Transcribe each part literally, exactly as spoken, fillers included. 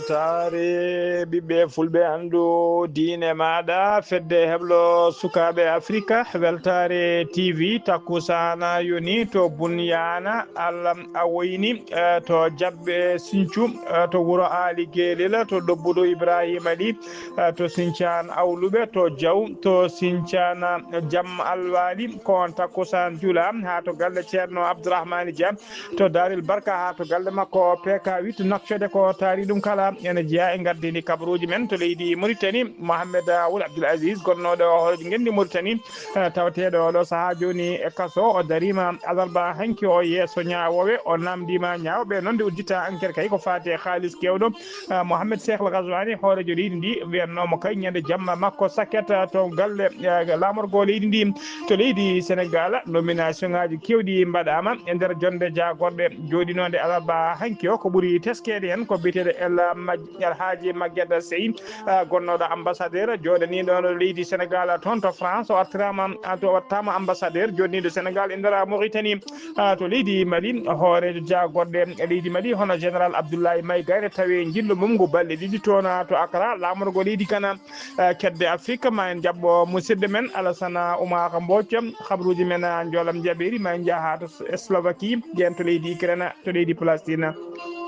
Weltaare ɓiɓɓe fulɓe, anndu diine maaɗa, fedde heblo sukaaɓe Afrika, Weltaare T V, takkusaana yoni to Bunyaana, Allah a woyni, eh, to Jaɓɓe Sincu, eh, to wuro Aali Geelel, to Ɗobbuɗo Ibraahiima Ly, eh, to Sincaan Awluɓe, to Jaw, to Sincaan Jam Alwaali, ko on takkusaan jula haa to galle Ceerno Abdourahmane Dia, to Daaril Barka haa to galle makko P K huit, naccode ko taari ɗum kala ene jeyaa e gardini kabaruuji men to leydi Mauritanie. Mohamed Wul Abdul Aziz, gonnooɗo hooreejo ngenndi Mauritanie, eh, tawateeɗo oɗo sahaa jooni e kaso, o dariima alarba hanki o yeeso ñaawooɓe, o naamndiima ñaawɓe noon nde uddita enquête kay ko faati e haalis keewɗo. Eh, Mohamed Cheikh Al Ghazouani, hooreejo leydi ndi, wiyatnoomo kay ñande jamma makko sakket, eh, to galle, eh, laamorgo leydi ndi. To leydi Senegal, nomination ŋaaji keewɗi mbaɗaama e nder jonnde jaagorɗe jooɗinoonde alarba hanki o. Ko ɓuri teskeede heen ko biyeteeɗo El Maj-, El Hadji Maguette Sey, ah, gonnooɗo ambassadeur jooɗaniiɗo leydi Senegal toon to France. O artiraama, ah, to, o waɗtaama ambassadeur jooɗaniiɗo Senegal e nder Mauritanie, ah, to leydi Mali. Hooreejo jaagorɗe leydi Mali, hono Général Abdoulaye Maïga, ene tawee njillu mum ngu balɗe ɗiɗi toon, ah, to Accra, laamorgo leydi Ghana. Eh, kedde Afrika, ma en jaɓɓo musidɗo men Alassane Oumar Mbodj. Habruuji men, ah, njoolam jaɓeeri, ma en njaha to S-, Slovaquie, ƴeen to leydi Ukraine, to leydi Palestine.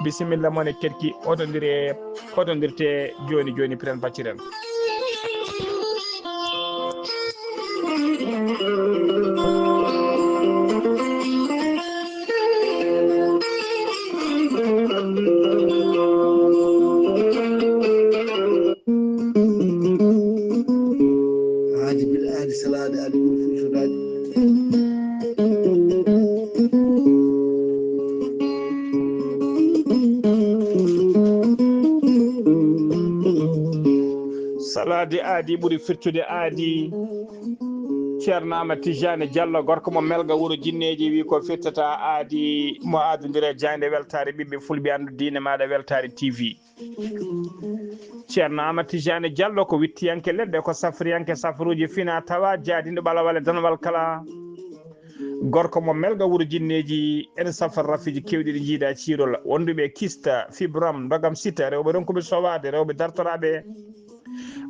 Bisimilla mon e keɗki, hotondiree, hotondirtee jooni jooni, piren pacciren. Haadi bil aadi salaade aadi ɓuri fuy sodaaji. Salaade aadi ɓuri firtude aadi. Ceerno Amadou Tidiane Diallo, gorko mo Melga wuro Jinneeji, wi ko firtata aadi mo aadondire jaaynde weltaare ɓiɓɓe fulɓe, anndu diine maaɗa, Weltaare T V. Ceerno Amadou Tidiane Diallo ko wittiyanke leɗɗe, ko safriyanke safruuji fina tawa, jaadinɗo ɓalawal e danwal kala. Gorko mo Melga wuro Jinneeji, ene safra rafiiji keewɗi ɗi njiiɗa ciirol, wonduɓe kista, fibram, ndogam sita, rewɓe ronkuɓe sowaade, rewɓe dartoraaɓe.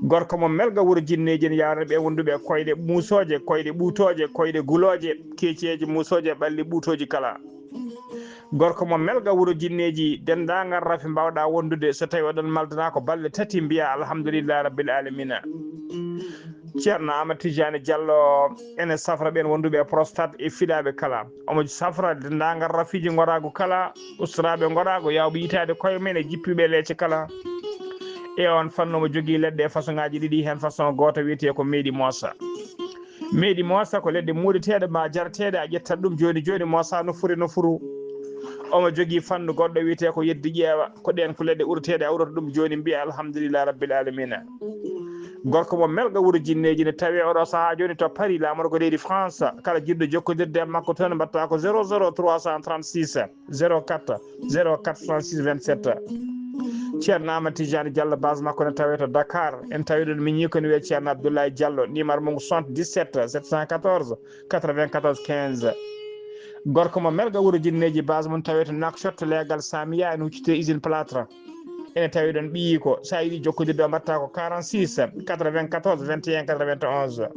Gorko mo Melga wuro Jinneeji, ene yaarana ɓe wonduɓe koyɗe muusooje, koyɗe ɓuutooje, koyɗe gulooje, keeceeje muusooje, ɓalli ɓuutooji kala. Gorko mo Melga wuro Jinneeji, denndaangal rafi mbaawɗa wondude, so tawi oɗon maldana ko balɗe tati, mbiya alhamdulillahi rabbil alamina. Ceerno Amadou Tidiane Diallo ene safra ɓeen wonduɓe e prostate e fiɗaaɓe kala. Omo safra denndaangal rafiiji ngoraagu kala, ustoraaɓe ngoraagu, yaawɓe yitaade koye mum e jippiiɓe leece kala. E oon fannu omo jogii leɗɗe e fasoŋaaji ɗiɗi, heen fasoŋ gooto wiyetee ko meeɗi moosa. Meeɗi moosa ko leɗɗe muuɗeteeɗe ma jarateeɗe, a ƴettat ɗum jooni jooni, moosa nofuru e nofuru. Omo jogii fannu goɗɗo wiyetee ko yeddi ƴeewa. Ko ɗeen ko leɗɗe ureteeɗe, a urata ɗum jooni, mbiya alhamdulillahi rabbil alamina. Gorko mo Melga wuro Jinneeji ne tawee oɗo sahaa jooni to Paris, laamorgo leydi France. Kala jiɗɗo jokkondirde e makko toon, mbaɗta ko zéro zéro trois cent trente-six, zéro quatre, zéro quatre soixante-six vingt-sept. Ceerno Amadou Tidiane Diallo, base makko ne tawee to Dakar. En tawi ɗon miñi ko ne wiyee Ceerno Abdoulaye Diallo, numéro mum ko soixante-dix-sept sept cent quatorze quatre-vingt-quatorze quinze. Gorko mo Melga wuro Jinneeji, base mum tawee to Nouakchott, leegal Samia, ene huccitee usine plâtre. Ene tawi ɗon ɓiyiiko. So a yiɗi jokkondirde o, mbaɗta ko quarante-six quatre-vingt-quatorze vingt et un quatre-vingt-onze.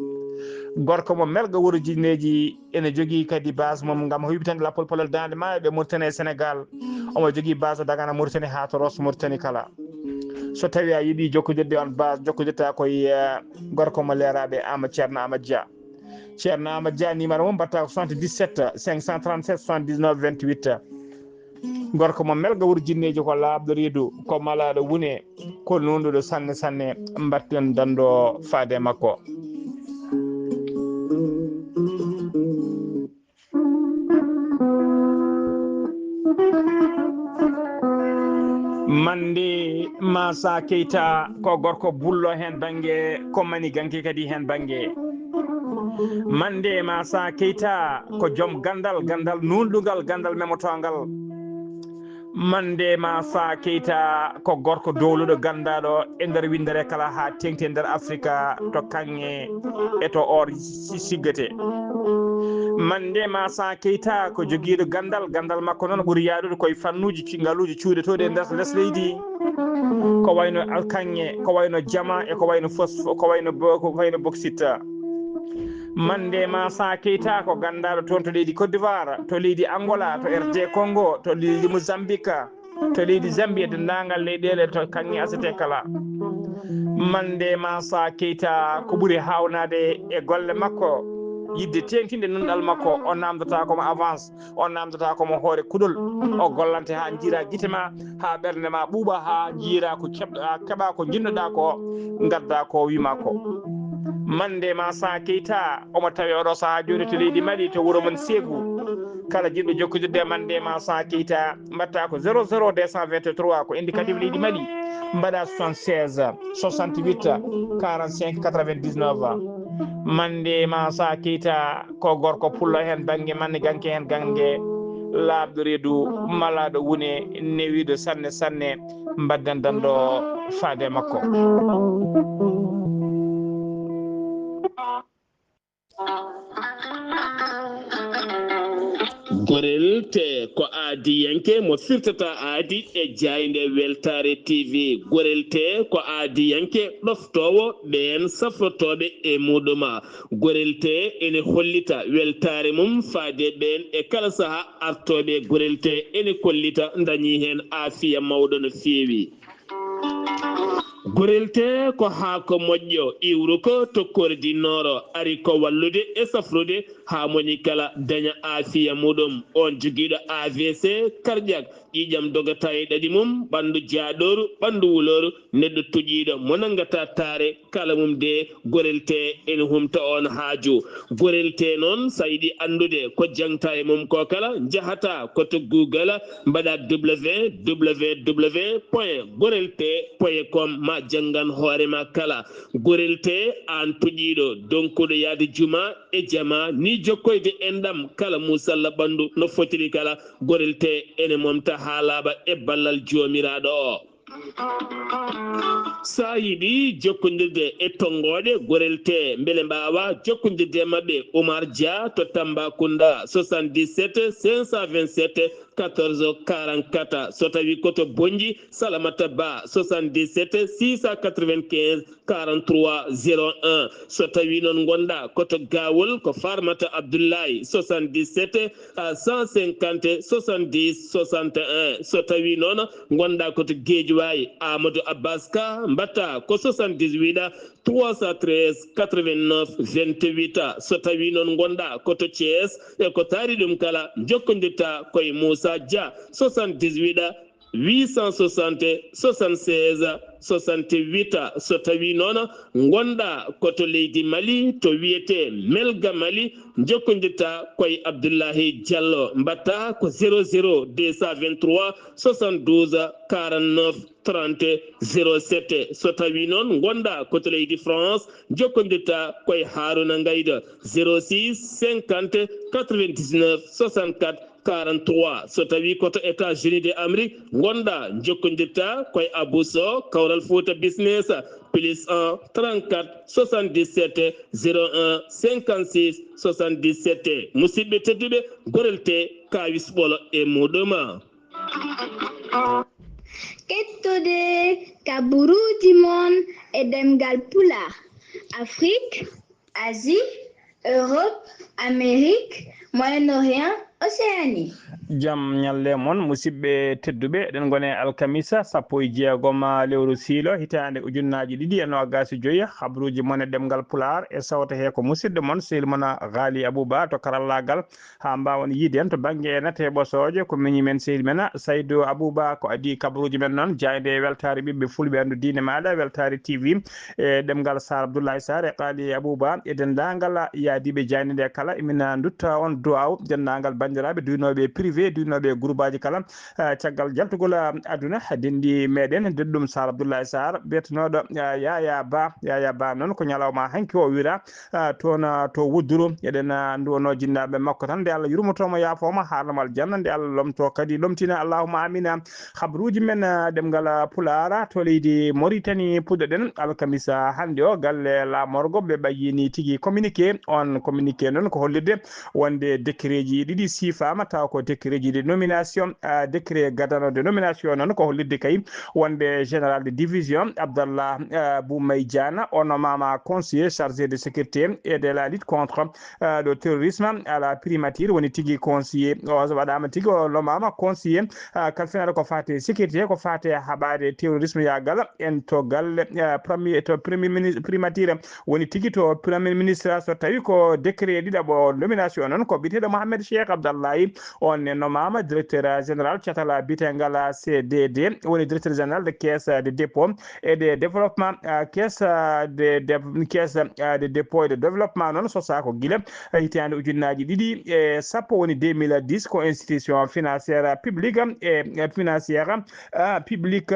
Gorko mo Melga wuro Jinneeji ene jogii kadi base mum ngam hoybitande lappol polel daande maayo ɓe Mauritanie e Sénégal. Omo jogii base Dagana Mauritanie haa to Rosso Mauritanie kala. So tawi a yiɗi jokkondirde on base, jokkondirta ko e, eh, gorko mo Leeraaɓe Ama, Ceerno Amadou Dia. Ceerno Amadou Dia, numéro mum mbaɗta ko soixante-dix-sept cinq cent trente-sept soixante-dix-neuf vingt-huit. Gorko mo Melga wuro Jinneeji ko laaɓɗo reedu, ko malaaɗo wune, ko nuunɗuɗo sanne sanne, mbaɗten danndo faade e makko. Mande Masa Keita ko gorko bullo heen bannge, ko maniganke kadi heen bannge. Mande Masa Keita ko joom ganndal, ganndal nuunɗungal, ganndal memotoongal. Mande ma Sa Keita ko gorko dowluɗo, ganndaɗo e nder winndere kala, haa teŋti e nder Afrika, to kaŋŋe e to or si-, siggete. Mande ma Sa Keita ko jogiiɗo ganndal, ganndal makko noon ɓuri yaadude koye fannuuji ci-, ngaluuji cuuɗetooɗi e nder les leydi. Ko wayno alkaŋŋe, ko wayno jama, e ko wayno fos-, ko wayno bo-, ko wayno bauxite. Mande ma Sa Keita ko ganndaɗo toon to leydi Côte d'Ivoire, to leydi Angola, to R D Congo, to leydi Mozambique, to leydi Zambie, denndaangal leyɗeele to kaŋŋe asete kala. Mande ma Sa Keita ko ɓuri haawnade e golle makko, yidde teeŋtinde nunɗal makko, o namdata ko mo avance, o namdata ko mo hoore kuɗol, o gollante haa njiira gite ma, haa ɓernde ma ɓuuɓa, haa njiira ko keɓ-, haa keɓa ko njiɗnoɗa ko, ngadda ko wima ko. Mande ma Sa Keita, omo tawi oɗo sahaa jooni to leydi Mali, to wuro mon Ségou. Kala jiɗɗo jokkodirde e Mande ma Sa Keita, mbatta ko zéro zéro deux cent vingt-trois, ko indicatif leydi Mali. Mbaɗa soixante-seize, soixante-huit, quarante-cinq, quatre-vingt-dix-neuf. Mande ma Sa Keita ko gorko pullo heen bannge, manne ganke heen gange, laaɓɗo reedu, malaaɗo wune, newiiɗo sanne sanne, mbadden dando faade makko. Gorel te ko aadiyanke mo firtata aadi e jaaynde Weltaare T V. Gorel te ko aadiyanke ɗoftoowo ɓeen safrotooɓe e muɗuma. Gorel te ene hollita weltaare mum faade ɓeen e kala saha artooɓe. Gorel te ene kollita dañi heen aafiya mawɗo no feewi. Gorel te ko haako moƴƴo, iwruko to kordi nooro, ari ko wallude e safrude haa moni kala daña aafiya muɗum. On jogiiɗo A V C cardiaque, ƴiiƴam dogata e ɗaɗi mum, ɓanndu jaaɗooru, ɓanndu wulooru, neɗɗo toƴiiɗo mo nanngata taare, kala mum de, Gorel te ene humta on haaju. Gorel te noon, so a yiɗi anndude ko jaŋta e mum ko kala, njahata ko to Google, mbaɗa W W W point gorel te point com, ma janngan hoore ma kala. Gorel te, aan toƴiiɗo, donkuɗo yahde juma e jama, ni jokkoyde enɗam kala musalla ɓanndu no fotiri kala, Gorel te ene momta haa laaɓa e ballal Joomiraaɗo o. So a yiɗi jokkondirde e tonngooɗe Gorel te, mbele mbaawa jokkondirde e maɓɓe, Oumar Dia to Tambacounda, soixante-dix-sept cinq cent vingt-sept quatorze quarante-quatre. So tawi ko to Bonnji, Salamata Ba, soixante-dix-sept six cent quatre-vingt-quinze quarante-trois zéro un. So tawi noon ngonɗa ko to Gawol, ko Farmata Abdoulaye, soixante-dix-sept à cent cinquante soixante-dix soixante et un. So tawi noon ngonɗa ko to Guédiawaye, Amadou Abbas Ka, mbatta ko soixante-dix-huit trois cent treize quatre-vingt-neuf vingt-huit. So tawi noon ngonɗa ko to Thiès, e ko taari ɗum kala, jokkondirta koye Moussa Dia, soixante-dix-huit huit cent soixante soixante-seize soixante-huit. So tawi noon ngonɗa ko to leydi Mali, to wiyete Melga Mali, jokkondirta koye Abdoulahi Diallo, mbatta ko zéro zéro deux cent vingt-trois soixante-douze quarante-neuf trente zéro sept. So tawi noon ngonɗa ko to leydi France, jokkondirta koye Haruna Ngayda, zéro six cinquante quatre-vingt-dix-neuf soixante-quatre quarante-trois. So tawi ko to États-Unis de Amérique ngonɗa, jokkondirta koye Abou Sow, Kawral Fouta Business, plus un trente-quatre soixante-dix-sept zéro un cinquante-six soixante-dix-sept. Musidɓe tedduɓe, Gorel te, kawis ɓolo e muɗum. Kettude kabaruuji mon e ɗemngal Pulaar, Afrique, Asie, Europe, Amérique, Moyen-Orient, Océanie. Jam ñalle mon, musidɓe tedduɓe. Eɗen ngoni e alkamisa sappo e jeegom lewru siilo, hitaande ujunnaaji ɗiɗi e noogaas e joy. Habruuji mon e ɗemngal Pulaar e sawta he ko musidɗo mon, sehil mon Ghali Abouba to karallaagal. Haa mbaawon yiide en to bannge nate ɓosooje, ko miñi men sehil men Saydu Abouba, ko adii kabaruuji men noon, jaaynde e weltaare ɓiɓɓe fulɓe, anndu diine maaɗa, weltaare T V, e ɗemngal Sar Abdoulaye Sar e Qaali Abouba e denndaangal yaadiiɓe jaaynde nde kala. Emin ndutta on duwaaw, denndaangal banndiraaɓe duynooɓe privé, duynooɓe groupaaji kala, ah, caggal jaltugol, ah, aduna, denndi meɗen, denɗum Sar Abdoulaye Sarr, biyetenooɗo, ah, Yaya Ba. Yaya Ba noon ko ñalawma hanki o wira, ah, toon, ah, to Wudduru. Eɗen, ah, nduwanoo jinnaaɓe makko tan, nde Allah yurmotooma, yaafooma, haalama aljanna, nde Allah lomtoo kadi, lomtina, allahumma amina. Habruuji men, ah, ɗemngal, ah, Pulaar, to leydi Mauritanie puɗɗoɗen alkamisa hannde o, galle laamorgo ɓe ɓayyini tigi communiqué. On communiqué noon ko hollirde wonde décretji ɗiɗi siifaama, tawa ko décretji de nomination, ah, décret gadano de nomination noon ko hollirde kay wonde général de division Abdallah, ah, Boumay Diana, o nomaama conseiller chargé de sécurité et de la lutte contre, ah, le terrorisme à la primature, woni tigi conseiller o waɗaama tigi, o nomaama conseiller, ah, kalfinaɗo ko faate sécurité, ko faate haɓaade terrorisme yaagal en to galle, ah, premier, to premier ministre, primature, woni tigi to premier ministre. So tawi ko décret ɗiɗaɓo nomination noon, ko biyeteeɗo Mohamed Cheikh Abdallahi, on ne nomaama directeur général catal biyeteengal C D D, woni directeur général de caisse de dépôt et de développement, ah, caisse, ah, de, de, caisse, ah, de dépôt et de développement noon sosaa ko gila hitaande ujunnaaji ɗiɗi e sappo, woni deux mille dix, ko institution financière publique e, e financière, ah, publique.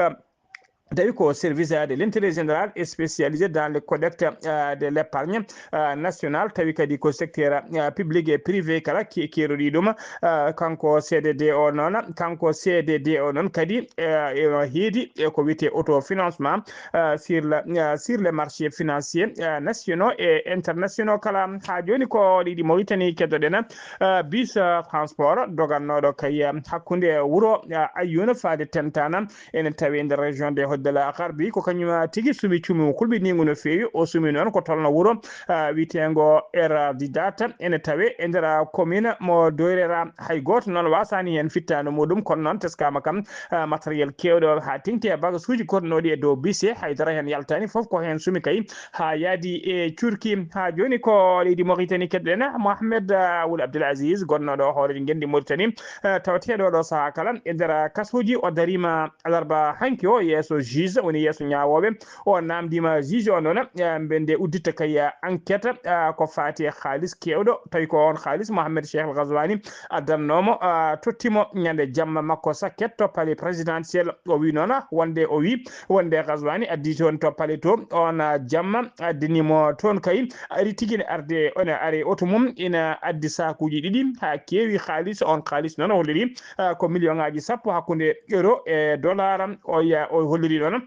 Tawi ko service de l'intérêt général spécialisé dans le collecte, ah, de l'épargne, ah, nationale. Tawi kadi ko secteur, ah, public et privé kala ke-, keeroɗi ɗum. Ah, kanko C D D o noon, kanko C D D o noon kadi, ah, eno heedi e ko wiyetee autofinancement, ah, sur la, ah, sur les marchés financiers, ah, nationaux et internationaux kala. Haa jooni ko leydi Mauritanie keddoɗen, ah, bus, ah, transport dogannooɗo kay, ah, hakkunde wuro, ah, Ayoune faade Tentana, ene tawi e nder région de Hoddala Garbi. Ko kañum tigi sumi cumu kulɓiniingu no feewi. O sumi noon ko tolno wuro, ah, wiyeteengo Erdidat, ene tawe e nder commune mo Doyrera. Hay gooto noon waasaani heen fittaandu muɗum, kono noon teskaama kam, ah, matériel keewɗo haa teŋti e bagasuuji koɗnooɗi e dow bise, hay dara heen yaltaani, fof ko heen sumi kay haa yaadi e Turki. Haa jooni ko leydi Mauritanie keddoɗen, Mohamed, ah, Wul Abdel Aziz, gonnooɗo hooreejo ngenndi Mauritanie, eh, tawateeɗo ɗo sahaa kala e nder kasuuji. O dariima alarba hanki o yeeso juge, woni yeeso ñaawooɓe. O naamndiima juge o noon, eh, mbe nde udditta kay, eh, enquête, eh, ko faati e haalis keewɗo, tawi ko on haalis Mohamed Cheikh El Ghazouani addannoomo, eh, tottimo ñande jamma makko sakket to palais présidentiel. O wi noon wonde, o wi wonde Ghazouani addi toon to palais to on, eh, jamma, addini mo toon kay, ari tigi ne arde, ene ari oto mum, ina addi saakuuji ɗiɗi haa keewi haalis. On haalis noon o holliri, ah, ko million ŋaaji sappo hakkunde euro e dollar. O ya-, o holliri noon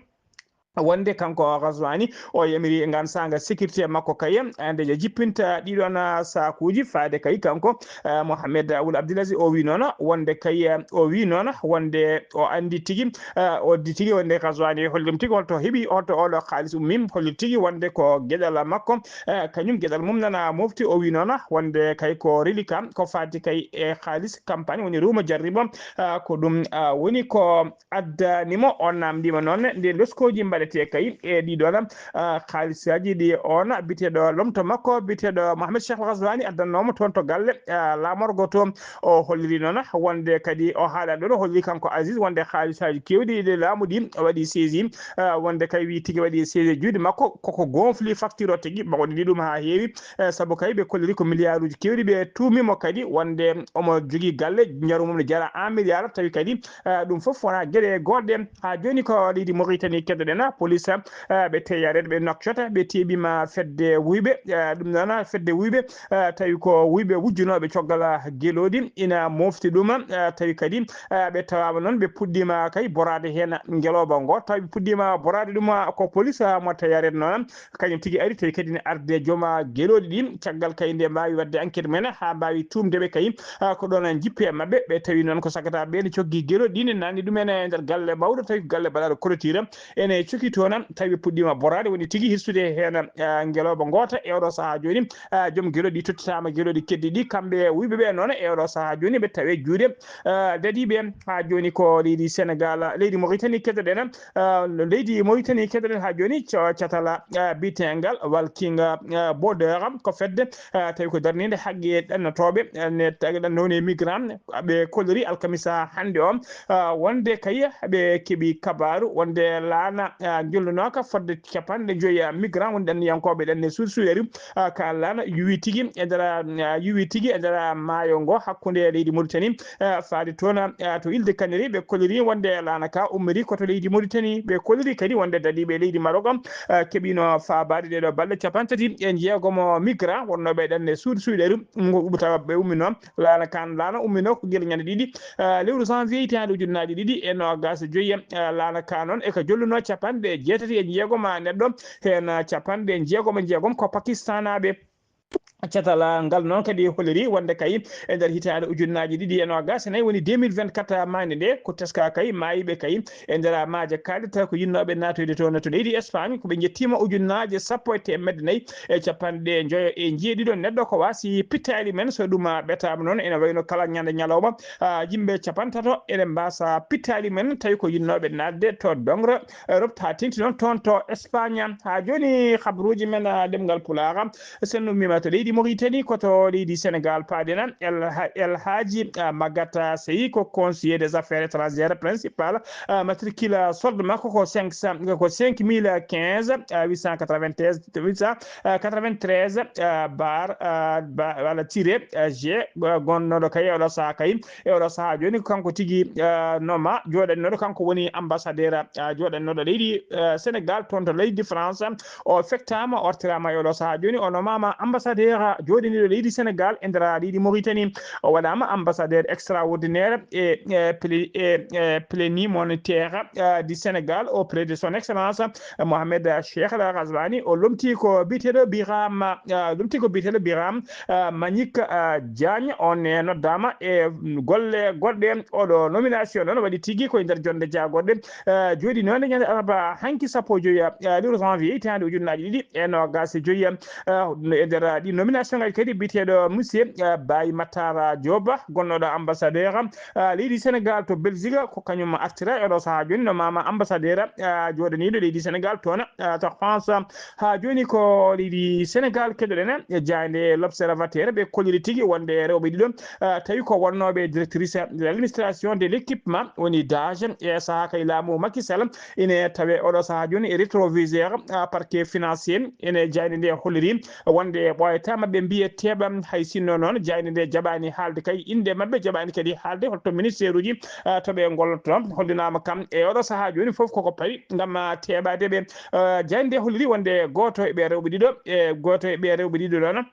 wonde kanko Ghazouani o yamiri ngan saanga sécurité makko kay, ah, nde jippinta ɗiɗon, ah, saakuuji faade kay kanko, ah, Mohamed Wul Abdelaziz. O wi noon wonde kay, ah, o wi noon wonde o anndi tigi, ah, o addi tigi wonde Ghazouani hollim tigi holto heɓi, holto oɗo haalis ummi, holli tigi wonde ko geɗal makko, eh, kañum geɗal mum nana mofti. O wi noon wonde kay ko reliquat, ko faati kay e haalis campagne, woni ruuma jarribo, ah, ko ɗum, ah, woni ko addani mo. On naamndiima noon nde loskooji mbaɗetee kay e ɗiɗon, ah, haalisaaji ɗi on biteɗo lomto makko, biteɗo Mohamed Cheikh Ghazouani addannoomo toon to galle, ah, laamorgo to. O holliri noon wonde kadi o haaɗa ɗon, o holliri kanko Aziz wonde haalisaaji keewɗi ɗi laamu ɗi waɗi saisi, ah, wonde kay wi tigi waɗi saisi juuɗe makko, koko gonfli facture o tigi, mawɗini ɗum haa heewi, eh, sabu kay ɓe kolliri ko milliarduuji keewɗi, ɓe tuumi mo kadi wonde omo jogii galle, njaru mum ne jara un milliard, tawi kadi, eh, ɗum fof wonaa geɗe goɗɗe. Haa jooni ko leydi Mauritanie keddoɗen, police, eh, ɓe teyaret, ɓe nokcota, ɓe teɓima fedde wuyɓe, eh, ɗum noon fedde wuyɓe, eh, tawi ko wuyɓe wujjunooɓe coggal gelooɗi ina mofti ɗum, eh, tawi kadi, eh, ɓe tawaama noon, ɓe puɗɗiima kay boraade heen ngelooba ngo, tawi ɓe puɗɗiima boraade ɗum, eh, ko police, eh, mo teyaret noon, kañum tigi ari tawi kadi ne arde jooma gelooɗi ɗin. Caggal kay nde mbaawi waɗde enquête mumen haa mbaawi tuumde ɓe kay, ah, ko ɗoon en jippi e maɓɓe. Ɓe tawi noon ko sagata ɓe ne coggi gelooɗi ɗin, ne nanni ɗumen e nder galle mawɗo, tawi ko galle baɗaaɗo clôture. Ene coki toon, tawi ɓe puɗɗiima boraade, woni tigi hirsude heen, ah, ngelooba ngoota. E oɗo sahaa jooni, ah, joom gelooɗi tottitaama gelooɗi keddi ɗi. Kamɓe wuyɓe ɓe noon, e oɗo sahaa jooni, ɓe tawi juuɗe, ah, dadiiɓe. Haa jooni ko leydi Senegal, leydi Mauritanie keddoɗen, ah, leydi Mauritanie keddoɗen haa jooni, co-, catala, ah, bitengal Walking, ah, Border, ko fedde, ah, tawi ko darninde haqqe ɗannotooɓe, ah, ne tagi ɗan woni migrant, ɓe kolliri alkamisa hannde o, ah, wonde kay ɓe keɓi kabaaru wonde laana, ah, njollunoka fodde capanɗe joyi, ah, migrant woni ɗanniyankooɓe ɗanne suuɗi suuɗeeru, ah, ka laana yuwi tigi e nder, ah, yuwi tigi e nder, ah, maayo ngo hakkunde leydi Mauritanie, ah, faade toon, ah, to Île de Canaries. Ɓe kolliri wonde laana ka ummiri ko to leydi Mauritanie. Ɓe kolliri kadi wonde dadiiɓe leydi Maroc, ah, keɓino faabaade ɗeɗo balɗe capanɗe tati e jeegomo migrant wonnooɓe ɗanne suuɗi suuɗeeru ngo tawa ɓe ummino. Laana kan, laana ummino ko gila ñande ɗiɗi, ah, lewru janvier hitaande ujunnaaji ɗiɗi e noogas e joyi. Ah, laana ka noon e ka jolluno capanɗe jeetati e jeegom neɗɗo, heen, ah, capanɗe jeegom e jeegom ko Pakistanaaɓe. Catal, ah, ngal noon kadi holliri wonde kay e nder hitaande ujunnaaji ɗiɗi e noogas e nayi, woni deux mille vingt-quatre, maayde nde ko teska kay maayiiɓe kay e nder maaje kaaɗe tawi ko yinnooɓe naatoyde toon to leydi Espagne, ko ɓe njettiima ujunnaaje sappo e teemedde nayi e capanɗe njoyo e njeeɗiɗo neɗɗo ko waasi pittaali men. So ɗum, ah, ɓetaama noon, ene wayno kala ñande ñalawma, ah, yimɓe capanɗe tato ene mbaasa pittaali men, tawi ko yinnooɓe naatde to dongre Europe, haa teŋti noon toon to Espagne. Haa jooni, habruuji men, ah, ɗemngal Pulaar, so en ummiima to leydi Mauritanie, ko to leydi Sénégal paaɗen. El Ha-, El Hadji, ah, Magata Sey ko conseiller des affaires étrangères principal, ah, matricule solde makko ko cinq cents, ko cinq mille quinze, ah, huit cent quatre-vingt-treize, huit cent quatre-vingt-treize, ah, bar, ah, ba-, walla tiré, ah, G, ah, gonnooɗo kay e oɗo sahaa kay. E oɗo sahaa jooni ko kanko tigi, ah, noma jooɗannooɗo, kanko woni ambassadeur, ah, jooɗannooɗo leydi, ah, Sénégal toon to leydi France. O fettaama, o artiraama e oɗo sahaa jooni, o nomaama ambassadeur jooɗaniiɗo leydi Sénégal e nder leydi Mauritanie. O waɗaama ambassadeur extraordinaire e, e, plé-, e, e, plénipotentiaire, ah, du Sénégal auprès de son excellence Mohamed Cheikh El Ghazouani. O lomti ko biyeteeɗo Biram, ah, lomti ko biyeteeɗo Biram, ah, Manick, ah, Diagne. On e noddaama e golle goɗɗe. Oɗo nomination noon waɗi tigi ko e nder jonde jaagorɗe, ah, jooɗi noon e ñande alarba hanki sappo e joyi, ah, lewru janvier hitaande ujunnaaji ɗiɗi e noogas e joyi. Ah, e nder ɗi nomination ngaji kadi biyeteeɗo monsieur, ah, Baye Matar Diop, gonnooɗo ambassadeur, ah, leydi Sénégal to Belgique, ko kañum artira e oɗo sahaa jooni, nomaama ambassadeur, ah, jooɗaniiɗo leydi Sénégal toon, ah, to France. Haa jooni ko leydi Sénégal keɗoɗen e jaaynde L'Observateur, ɓe kolliri tigi wonde rewɓe ɗiɗo, ah, tawi ko wonnooɓe directrice de l'administration de l'équipement, woni dage, e sahaa kay laamu Macky Sall, ine tawe oɗo sahaa jooni e rétroviseur, ah, parquet financier. Ene jaaynde nde holliri wonde ɓooyata maɓɓe mbiye teeɓa, hay sinno noon jaaynde nde jaɓaani haalde kay innde maɓɓe, jaɓaani kadi haalde holto ministère uji, ah, to ɓe ngollotoo. Hollinaama kam e oɗo sahaa jooni fof koko pawi ngam, ah, teeɓaade ɓe. Ah, jaaynde nde holliri wonde gooto e ɓe rewɓe ɗiɗo, e gooto e ɓe rewɓe ɗiɗo ɗoon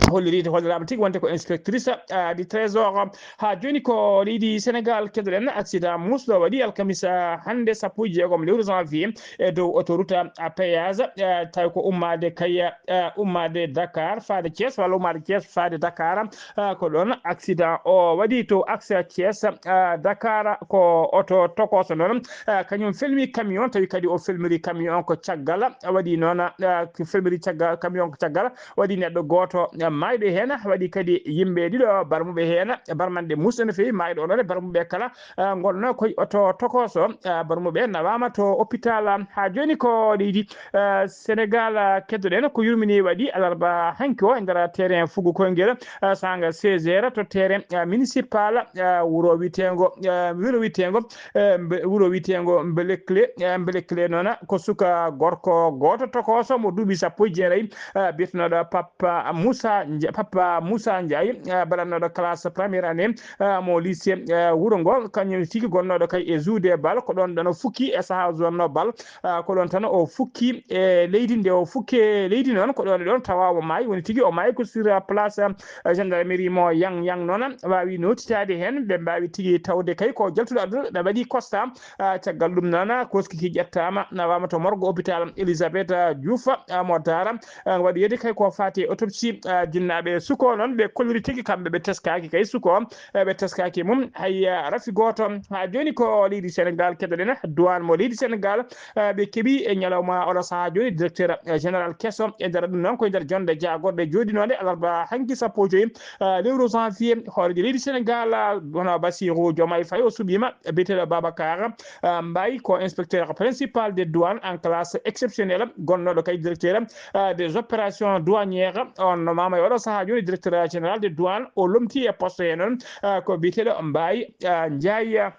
holliri, holliraama tigi wonde ko inspectrice, ah, du trésor. Haa jooni ko leydi Sénégal keɗoɗen. Accident muusɗo waɗi alkamisa hannde sappo e jeegom lewru janvier e dow autoroute à péage, ah, tawi ko ummaade kay, ah, ummaade Dakar faade Thiès walla ummaade Thiès faade Dakar. Ah, ko ɗoon accident o waɗi to axe Thiès, ah, Dakar. Ko oto tokooso noon, ah, kañum felmi camion, tawi kadi o felmiri camion ko caggal, waɗi noon, ah, felmiri caggal, camion ko caggal, waɗi neɗɗo gooto, ah, maayɗo heen, waɗi kadi yimɓe ɗiɗo barmuɓe heen, barmanɗe muusɗe no feewi. Maayɗo o noon e barmuɓe kala, ah, ngolno koye oto tokooso, ah, barmuɓe nawaama to hôpital. Haa jooni ko leydi, ah, Sénégal, ah, keɗoɗen. Ko yurmini waɗi alarba hanki o e nder terrain Fugu Koyngel, ah, saanga seize heures to terrain, ah, municipal, ah, wuro wiyeteengo, ah, wuro wiyeteengo, eh, mbe-, wuro wiyeteengo Mbelekle, eh, Mbelekle noon ko suka gorko gooto tokooso mo duuɓi sappo e jeenayi, ah, biyetenooɗo Papa Moussa Nja-, Papa Moussa Ndiaye, ah, baɗannooɗo classe première année, ah, mo lycée, ah, wuro ngo, kañum tigi gonnooɗo kay e jouer bal, ko ɗoon ɗoon o fukki e sahaa o jouatnoo bal, ah, ko ɗoon tan o fukki e leydi. Nde o fukki e leydi noon, ko ɗoon e ɗoon tawa o maayi, woni tigi o maayi ko sur place, ah, gendarmerie mo Yang Yang noon waawi nootitaade heen. Ɓe mbaawi tigi tawde kay ko jaltuɗo aduna, ɓe mbaɗi constat. Ah, caggal ɗum noon, koskiki ƴettaama, nawaama to morgue hôpital Elisabeth, ah, Diouf, ah, mo Daara. Ah, waɗi yeede kay ko faati e autopsie, ah, jinnaaɓe suko noon, ɓe kolliri tigi kamɓe ɓe teskaaki kay suko, eh, ɓe teskaaki mum hay, ah, rafi gooto. Haa jooni ko leydi Sénégal keɗoɗen, douane mo leydi Sénégal, ah, ɓe keɓi e ñalawma oɗo sahaa jooni directeur, eh, général keso. E nder ɗum noon ko e nder jonde jaagorɗe jooɗinoonde alarba hanki sappo e joyi, ah, lewru janvier, hooreejo leydi Sénégal, ah, hono Bassirou Diomaye Faye, o suɓiima biyeteeɗo Babacar, ah, Mbaye, ko inspecteur principal de douane en classe exceptionnelle, gonnooɗo kay directeur, ah, des opérations douanières. On nomaama e oɗo sahaa jooni directeur général de douane, o lomti e poste he noon, ah, ko biyeteeɗo Mbaye, ah, Ndiaye.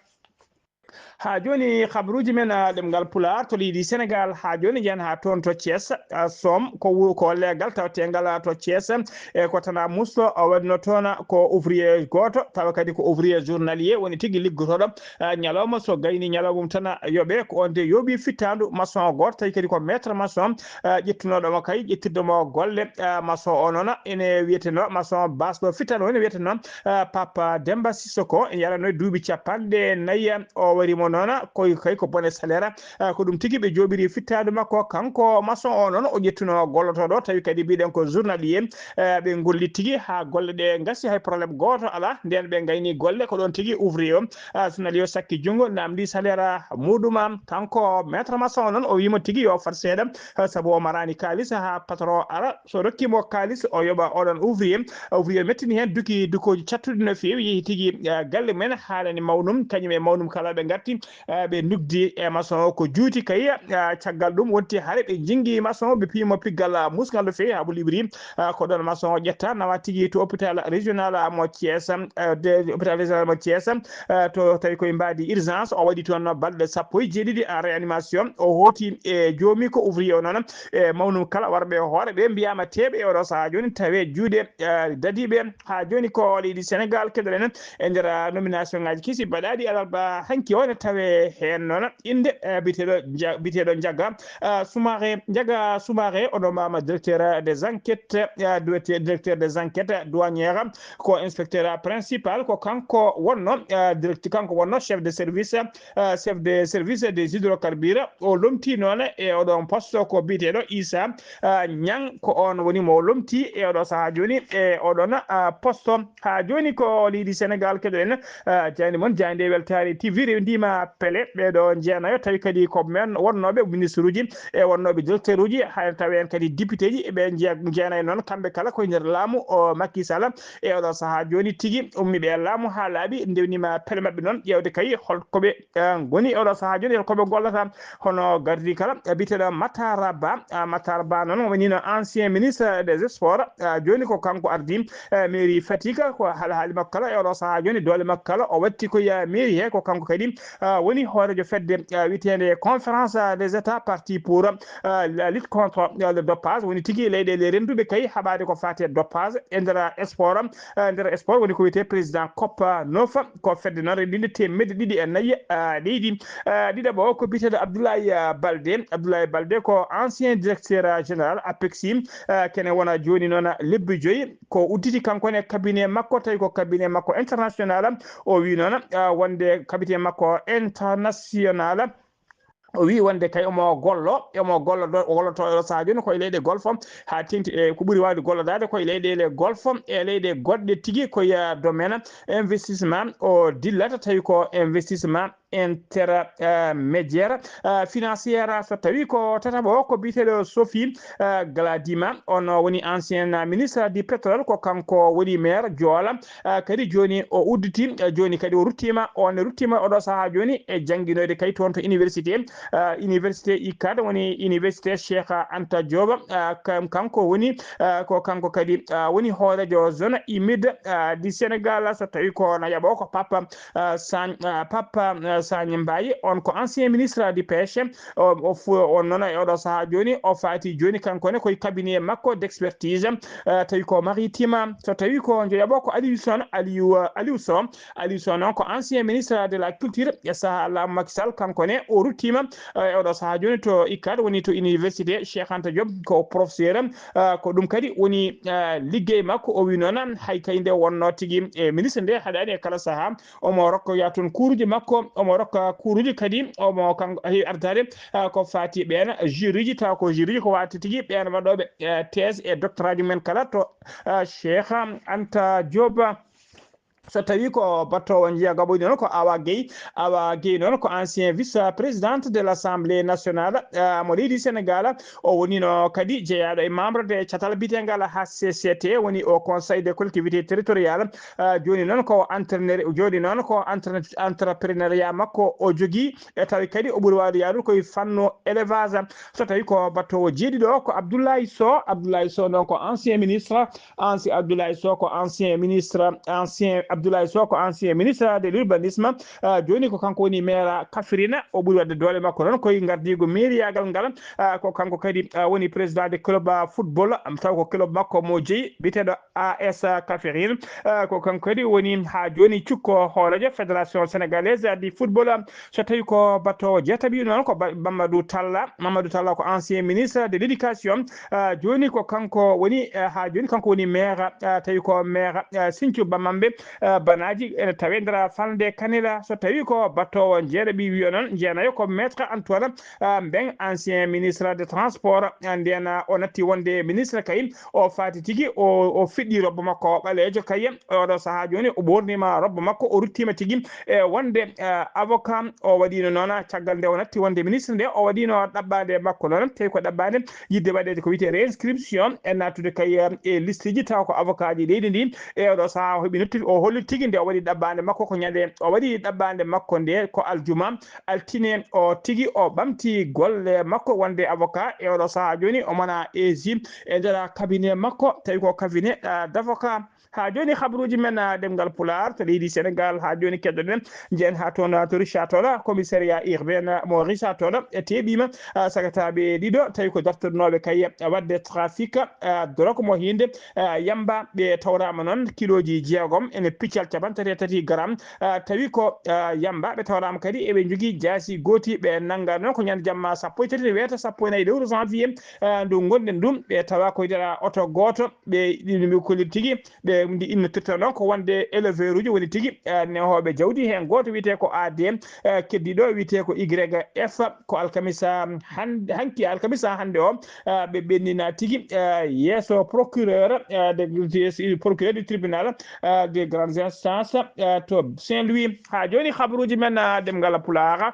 Haa jooni, habruuji men, ah, ɗemngal Pulaar to leydi Senegaal, haa jooni njeyan haa toon to Thiès, ah, Soom, ko wu-, ko leegal tawteengal, ah, to Thiès, e ko Tana Mousso, o waɗno toon ko ouvrier gooto, tawa kadi ko ouvrier journalier, woni tigi liggotooɗo, ah, ñalawma, so gayni ñalawma mum tan, ah, yoɓe, ko on de yooɓi fittaandu maçon gooto, tawi kadi ko maître maçon, ah, ƴettunooɗo mo kay, ƴettirde mo golle, ah, maçon o noon ene wiyetenoo maçon basɗo fittaandu o ene wiyetenoo, ah, Papa Demba Sissoko, ene yarano e duuɓi capanɗe nayi, o wari mo noon, koy kay ko bone salaire, ah, ko ɗum tigi ɓe jooɓiri fittaandu makko, kanko maçon o noon o ƴettuno gollotooɗo, tawi kadi mbiɗen ko journalier, ah, ɓe ngolli tigi haa golle ɗe ngasi, hay problème gooto alaa, nden ɓe ngayni golle, ko ɗoon tigi ouvrier o, ah, journalier o sakki junngo, namdi salaire muɗum, kanko maître maçon o noon o wiimo tigi yo fat seeɗa, ah, sabu o maraani kaalis, haa patron ara, so rokkiimo kaalis o yoɓa oɗon ouvrier, ouvrier mettini heen, duki dukooji cattuɗi no feewi, yehi tigi, ah, galle men haalani mawnum, kañum e mawnum kala ɓe ngatti, ah, ɓe nugdi e maçon o ko juuti kay, ah, caggal ɗum wonti hare ɓe jingi maçon o, ɓe piimo piggal, ah, musngal no feewi haa mo liɓri, ah, ko ɗon maçon o ƴetta nawa tigi to hôpital régional, ah, mo Thiès, ah, de hôpital régional mo Thiès, ah, to tawi koye mbaadi urgence, o waɗi toon balɗe sappo e jeeɗiɗi en réanimation, o hooti e joomi ko ouvrier o noon, e mawnum kala warɓe e hoore ɓe mbiyaama teeɓe e oɗo sahaa jooni tawe juuɗe, eh, dadiiɓe. Haa jooni ko leydi Senegaal keɗoɗen e nder, ah, nomination ngaaji kesi baɗaaɗi alarba hanki o ne tawe heen noon innde, eh, biyeteeɗo Nja-, biyeteeɗo Njaga, ah, Soumaré, Njaga Soumaré, o nommaama directeur des enquêtes, ah, directeur, directeur des enquêtes douanières, ko inspecteur principal, ko kanko wonno, ah, direct-, kanko wonno chef de service, ah, chef de service des hydrocarbures. O lomti noon e oɗon poste ko biyeteeɗo Issa, ah, Niang, ko on woni mo lomti e oɗo sahaa jooni e oɗon, ah, poste. Haa jooni ko leydi Senegaal keɗoɗen, ah, jaaynde mon, jaaynde weltaare T V rewndiima pele. Ɓeeɗo jeenayo tawi kadi ko men wonnooɓe ministre uji e wonnooɓe directeur uji, hay tawi en kadi député ji, ɓe jee-, jeenayo noon kamɓe kala koye nder laamu o Macky Sall. E oɗo sahaa jooni tigi ummi ɓe laamu haa laaɓi, ndewniima pele maɓɓe noon ƴeewde kay hol ko ɓe, eh, ngoni e oɗo sahaa jooni, hol ko ɓe ngollata. Hono gardi kala, eh, biyeteeɗo Matar Ba, ah, Matar Ba noon wonino ancien ministre des sports, ah, jooni ko kanko ardi, eh, mairie Fatick, ko hal-, haali makko kala e oɗo sahaa jooni, doole makko kala o watti ko e mairie he, ko kanko kadi, ah, woni hooreejo fedde, ah, wiyeteende Conférence des États partis pour, ah, la lutte contre, ah, le dopage, woni tigi leyɗeele rennduɓe kay haɓaade ko faati e dopage e nder sport, ah, nder sport woni ko wiyetee président COP neuf, ko fedde noon renndinde teemedde ɗiɗi e nayi, ah, leydi. Ah, ɗiɗaɓo o ko biyeteeɗo Abdoulaye, ah, Baldé. Abdoulaye Baldé ko ancien directeur, ah, général APEXI, ah, kene wona jooni noon lebbi joyi. Ko udditi kanko ne cabinet makko, tawi ko cabinet makko international. O wi noon, ah, wonde cabinet makko international, o wi wonde kay omo gollo, omo gollo do, o golloto e sahaa jooni koye leyɗe Golfe, haa teŋti e ko ɓuri waawde gollodaade koye leyɗeele Golfe e leyɗe goɗɗe tigi koye, ah, domaine investissement o dillata, tawi ko investissement intermédiaire, ah, financière. So tawi ko tataɓo o ko biyeteeɗo Sophie, ah, Gladima, on woni ancien ministre du pétrole, ko kanko woni maire Joola, ah, kadi jooni o udditi, ah, jooni kadi o ruttiima, on ruttiima oɗo sahaa jooni e jannginoyde kay toon to université, ah, université UCAD, woni université Cheikh Anta Diop, ah, kam-, kanko woni, ah, ko kanko kadi, ah, woni hooreejo zone humide, ah, du Sénégal. So tawi ko nayaɓo o ko Papa, ah, Sagne, ah, Papa, ah, Sagne Mbaye, on ko ancien ministre du pêche, o, o fu-, on noon e oɗo sahaa jooni o faati jooni kanko ne koye cabinet makko d'expertise, ah, tawi ko maritime. So tawi ko njoyaɓo ko Aliou Sow, Aliou, ah, Aliou Sow, Aliou Sow noon ko ancien ministre de la culture e sahaa laamu Macky Sall, kanko ne o ruttiima, ah, e oɗo sahaa jooni to UCAD, woni to université Cheikh Anta Diop, ko professeur, ah, ko ɗum kadi woni, ah, liggey makko. O wi noon hay kay nde wonno tigi e ministre nde haɗaani e kala sahaa, omo rokkoya toon kuuruji makko, omo rokka kuuruji kadi, omo kanko heewi ardaade, ah, ko faati ɓeen jury ji, tawa ko jury ji ko waati tigi ɓeen waɗooɓe, eh, thèse e doctorat ji men kala to, ah, Cheikh Anta Diop. So tawi ko battoowo njiya gaɓoyɗi noon ko Awa Gueye. Awa Gueye noon ko ancien vice présidente de l'Assemblée nationale, ah, mo leydi Sénégal. O wonino kadi jeyaaɗo e membre de catal biyetengal H C C T, woni au Conseil des collectivités territoriales. Ah, jooni noon ko entraîneur, jooni noon ko entre-, entrepreneuriat makko o jogii, e tawi kadi o ɓuri waawde yahdude koye fannu élevage. So tawi ko battoowo jeeɗiɗo o ko Abdoulaye Sow. Abdoulaye Sow noon ko ancien ministre, ancien Abdoulaye Sow ko ancien ministre, ancien Abdoulaye Sow ko ancien ministre de l'urbanisme. Ah, jooni ko kanko woni maire Kafrine. O ɓuri waɗde doole makko noon koye ngardiigu mairiyaagal ngal. Ah, ko kanko kadi, ah, woni président de club, ah, football, am, taw ko club makko mo jeyi, biyeteeɗo A S Kafrine. Ah, ko kanko kadi woni haa jooni cukko hooreejo Fédération Sénégalaise du Football. So tawi ko battoowo jeetaɓi noon ko Ba-, Mamadou Talla. Mamadou Talla ko ancien ministre de l'éducation. Ah, jooni ko kanko woni, ah, haa jooni kanko woni maire, ah, tawi ko maire, ah, Sinthiou Bamambé. Ah, banaaji ene tawee nder falnde Kanela. So tawi ko battoowo jeeɗaɓi wiyo noon, jeenayo ko maître Antoine, ah, Mbeng, ancien ministre de transport. Ah, ndeen, ah, o natti wonde ministre kay, o faati tigi, o, o fiɗɗi robbo makko o ɓaleejo kay. Oɗo sahaa jooni o ɓoorniima robbo makko, o ruttiima tigi e wonde, ah, avocat. O waɗiino noon, ah, caggal nde o natti wonde ministre nde, o waɗiino ɗaɓɓaande makko noon, tawi ko ɗaɓɓaande yiɗde waɗeede ko wiyetee réinscription, e nattude kay, eh, e listeji taw ko avocat ji leydi ndi. E oɗo sahaa o heɓi noddi, o holli tigi nde o waɗi ɗaɓɓaande makko ko ñande, o waɗi ɗaɓɓaande makko nde ko aljuma, altine o tigi o ɓamti golle makko wonde avocat. E oɗo sahaa jooni o mona A G e nder cabinet makko, tawi ko cabinet, ah, d'avocat. Haa jooni, habruuji men, ah, ɗemngal Pulaar to leydi Senegaal. Haa jooni, keɗoɗen, njehen haa toon, ah, to Richard Toll, commissariat urbain mo Richard Toll, e teeɓiima, ah, sagataaɓe ɗiɗo, tawi ko dartorinooɓe kay waɗde trafic, ah, drogue mo hiinde, ah, yamba. Ɓe tawraama noon kilooji jeegom ene piccal capanɗe tati e tati gram, ah, tawi ko, ah, yamba. Ɓe tawraama kadi eɓe njogii jaasi gooti. Ɓe nannga noon ko ñande jamma sappo e tati weeta sappo e nayi lewru janvier, ah, ndu ngonɗen ɗum. Ɓe tawa ko nder oto gooto. Ɓe ɗiɗo mbi kolliti tigi, ɓe ndi innotirta noon ko wonde éleveur uji woni tigi, eh, nehooɓe jawdi. Heen gooto wiyetee ko A D, eh, keddiiɗo wiyetee ko Y F. Ko alkamisa han-, hanki alkamisa hannde o, eh, ɓe ɓennina tigi, eh, yeeso procureur, eh, de, de, procureur du tribunal, eh, de grande instance, eh, to Saint-Louis. Haa jooni, habruuji men, eh, ɗemngal Pulaar.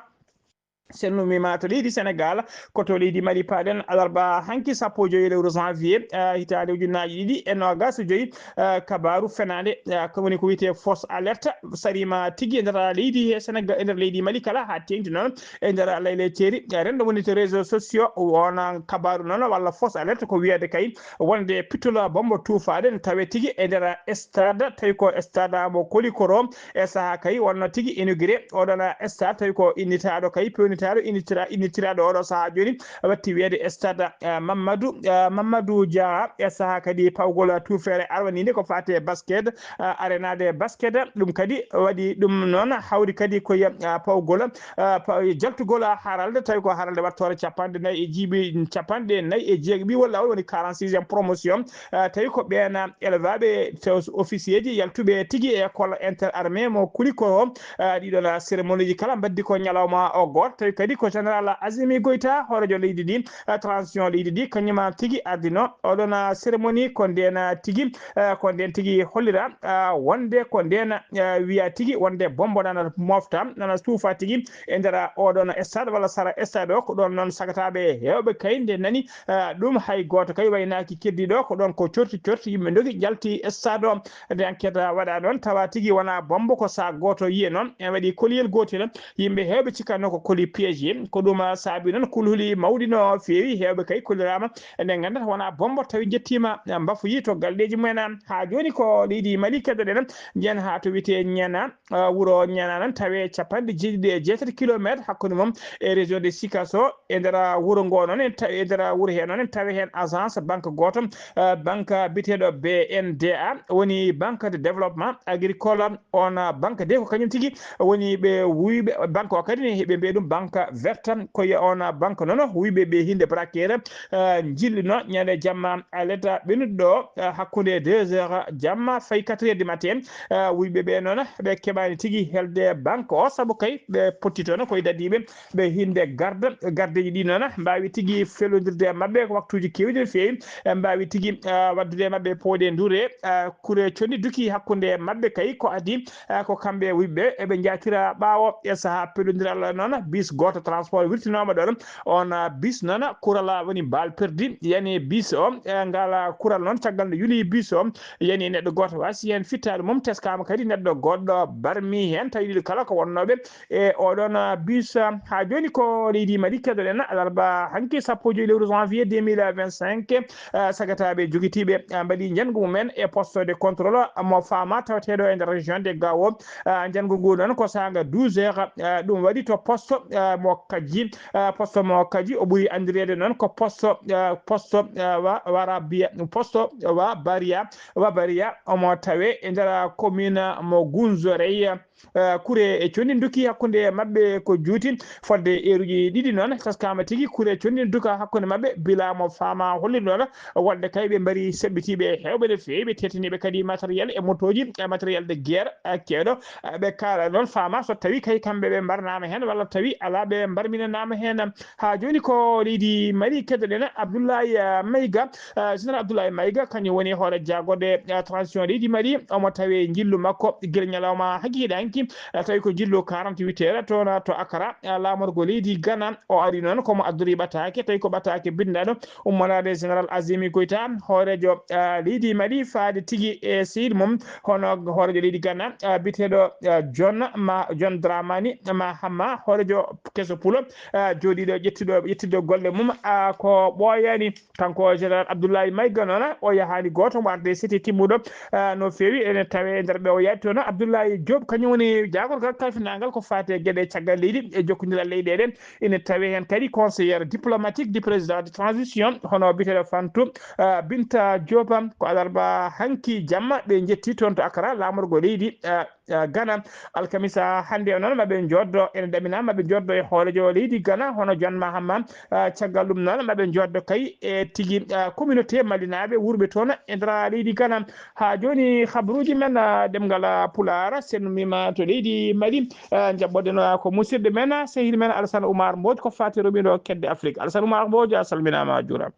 Sen numiima to leydi Senegaal, ko to leydi Mali paaɗen. Alarba hanki sappo e joy lewru janvier, eh, hitaande ujunnaaji ɗiɗi e noogaas e joy, eh, kabaaru fenaande, eh, ko woni ko wiyetee fausse alerte, sariima tigi e nder leydi he Senegaal, e nder leydi Mali kala, haa teeŋti noon e nder layleteeri. Eh, renndo woni to réseaux sociaux, wona kabaaru noon walla fausse alerte ko wiyeede kay wonde pittol bombo tuufaade ne tawee tigi e nder stade, tawi ko stade mo Kolikoro. E sahaa kay wonno tigi inauguré oɗon stade, tawi ko innitaaɗo kay, peewnitaaɗo, innitira-, innitiraaɗo oɗo sahaa jooni, watti wiyeede stade, eh, Mamadou, eh, Mamadou Dia. E sahaa kadi pawgol tuufeere arwaniinde ko faati e basket, eh, arena de basket. Ɗum kadi waɗi ɗum noon hawri kadi ko, eh, pawgol, eh, pa-, jaltugol haralde, tawi ko haralde wattoore capanɗe nayi e jiiɓi, capanɗe nayi e jeegaɓi walla woni quarante-sixième promotion. Ah, tawi ko ɓeen, ah, élevaaɓe, taw officier ji yaltuɓe tigi e école interarmée mo Kulikoro. Ah, ɗiɗon, ah, cérémonie ji kala mbaddi ko ñalawma o gooto. Tawi kadi ko général Azimi Goïta, hooreejo leydi ndi, ah, transition leydi ndi, kañum tigi ardino oɗon, ah, cérémonie. Ko ndeen, ah, tigi, ah, ko ndeen tigi hollira, ah, wonde ko ndeen, ah, wiya tigi wonde bombo nana mofta, nana suufa tigi e nder, ah, oɗon stade walla sara stade o. Ko ɗoon noon sagataaɓe heewɓe kay nde nani, ah, ɗum hay gooto kay waynaaki keddiiɗo, ko ɗoon ko corti corti, yimɓe ndogi njalti stade o. Nde enquête waɗa noon, tawa tigi wona bombo, ko sac gooto yiye noon, en waɗi koliyel gootel. Yimɓe heewɓe cikkanno ko koli piége. Ko ɗum, ah, saabi noon kulhuli mawɗi no feewi, heewɓe kay koliraama. Nde nganndata wona bombo, tawi njettiima, ah, mbafoyi to galleeji mumen. Haa jooni ko leydi Mali keɗoɗen, njen haa to wiyetee Ñana, ah, wuro Ñana noon tawe capanɗe jeeɗiɗi e jeetati kilometre hakkunde mum e région de Sikasso. E nder wuro ngo noon en tawi, e nder wuro hee noon en tawi heen agence banque gooto, ah, banque biyeteeɗo B N D A, woni Banque de Développement Agricole. On, ah, banque de ko kañum tigi woni ɓe wuyɓe banque o kadi ne, ɓe mbiya ɗum banque verte. Ko e on, ah, banque noon wuyɓe ɓe hinde braquer, ah, njillino ñande jamma, ah, letta ɓennuɗo ɗo, ah, hakkunde deux heures jamma fayi quatre heures du matin. Ah, wuyɓe ɓe noon, ɓe keɓaani tigi helde banque o, sabu kay ɓe potti toon koye dadiiɓe, ɓe hinde garde. Gardeeji ɗi noon mbaawi tigi fellondirde e maɓɓe ko waktuuji keewɗi no feewi, ɓe mbaawi tigi, ah, waɗdude e maɓɓe pooɗe ndure, ah, kure condi duki hakkunde maɓɓe kay. Ko adii, ah, ko kamɓe wuyɓe eɓe njaatira ɓaawo e sahaa pellondiral noon, bis gooto transport wirtinooma ɗoon. On, ah, bis noon, kural, ah, woni balle perdue, yani bis o. E ngal, ah, kural noon, caggal nde yuli bis o, yani neɗɗo gooto wasi heen fittaade mum, teskaama kadi neɗɗo goɗɗo barmi heen, tawi ɗiɗo kala ko wonnooɓe e oɗon, ah, bis. Ah, haa jooni ko leydi Mali keɗoɗen, alarba hanki sappo e joy lewru janvier deux mille vingt-cinq, ah, sagataaɓe jogitiiɓe, ah, mbaɗi njanngu mumen e poste de contrôle mo Fama taweteeɗo e nder région de Gao. Ah, njanngu ngu noon ko saanga douze heures, ah, ɗum waɗi to poste, ah, mo Kajji. Ah, poste mo Kajji, o ɓuri anndireede noon ko poste, ah, poste, ah, wa, Warabia, poste wa Baria, wa Baria, omo tawe e nder commune mo Gunzorey. Ah, kure e conndi ndukki hakkunde maɓɓe ko juuti. Fodde eeruji ɗiɗi noon, taskaama tigi kure conndi nduka hakkunde maɓɓe, bila mo Fama holli noon wonde kay ɓe mbari seɓɓitiiɓe heewɓe no feewi, ɓe teetaniiɓe kadi matériel e motooji, e matériel de guerre, eh, keewɗo. Eh, ɓe kaala noon Fama so tawi kay kamɓe ɓe mbarnaama heen walla tawi alaa ɓe mbarminanaama heen. Haa jooni ko leydi Mali keɗoɗen Abdoulaye, eh, Maïga, eh, Général Abdoulaye Maïga, kañum woni hoore jaagorɗe, eh, transition leydi Mali. Omo tawe njillu makko gila ñalawma hakiiɗe hanki, eh, tawi ko njillu quarante-huit heures toon to Accra, eh, laamorgo leydi Ghana. O ari noon komo addori ɓataake, tawi ko ɓataake binndaɗo ummanaade Général Azimi Goïta, hooreejo, ah, leydi Mali, faade tigi e sehil mum, hono hooreejo leydi Ghana, ah, biyeteeɗo, ah, John Ma-, John Dramani Mahama, hooreejo keso pulo, ah, jooɗiiɗo ƴettuɗo, ƴettuɗo golle mum, ah, ko ɓooyaani. Kanko Général Abdoulaye Maïga noon, o yahaani gooto mo arde sete timmuɗo, ah, no feewi, ene tawee nder ɓe o yaadi toon. Abdoulaye Diop, kañum woni jaagorgal kalfinaangal ko faati e geɗe caggal leydi e jokkondiral leyɗeele. Ina tawee heen kadi conseillère diplomatique du président de transition, hono biyeteeɗo Fantu, ah, Binta Diop. Ko alarba hanki jamma ɓe njetti toon to Accra, laamorgo leydi, ah, ah, Ghana. Alkamisa hannde o noon, maɓe njoddo, ene ɗamina maɓe njoddo e hooreejo leydi Ghana, hono John Mahama. Ah, caggal ɗum noon, maɓe njoddo kay e tigi, ah, communauté malinaaɓe wuurɓe toon e nder leydi Ghana. Haa jooni, habruuji men, ah, ɗemngal, ah, Pulaar, senndumiima to leydi Mali. Eh, njaɓɓoɗen, ah, ko musidɗo men, ah, sehil men Alassane Oumar Mbodj, ko faati roɓindo kedde Afrique. Alassane Oumar Mbodj, a salminaama, a juuraama.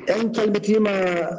En calmitiima,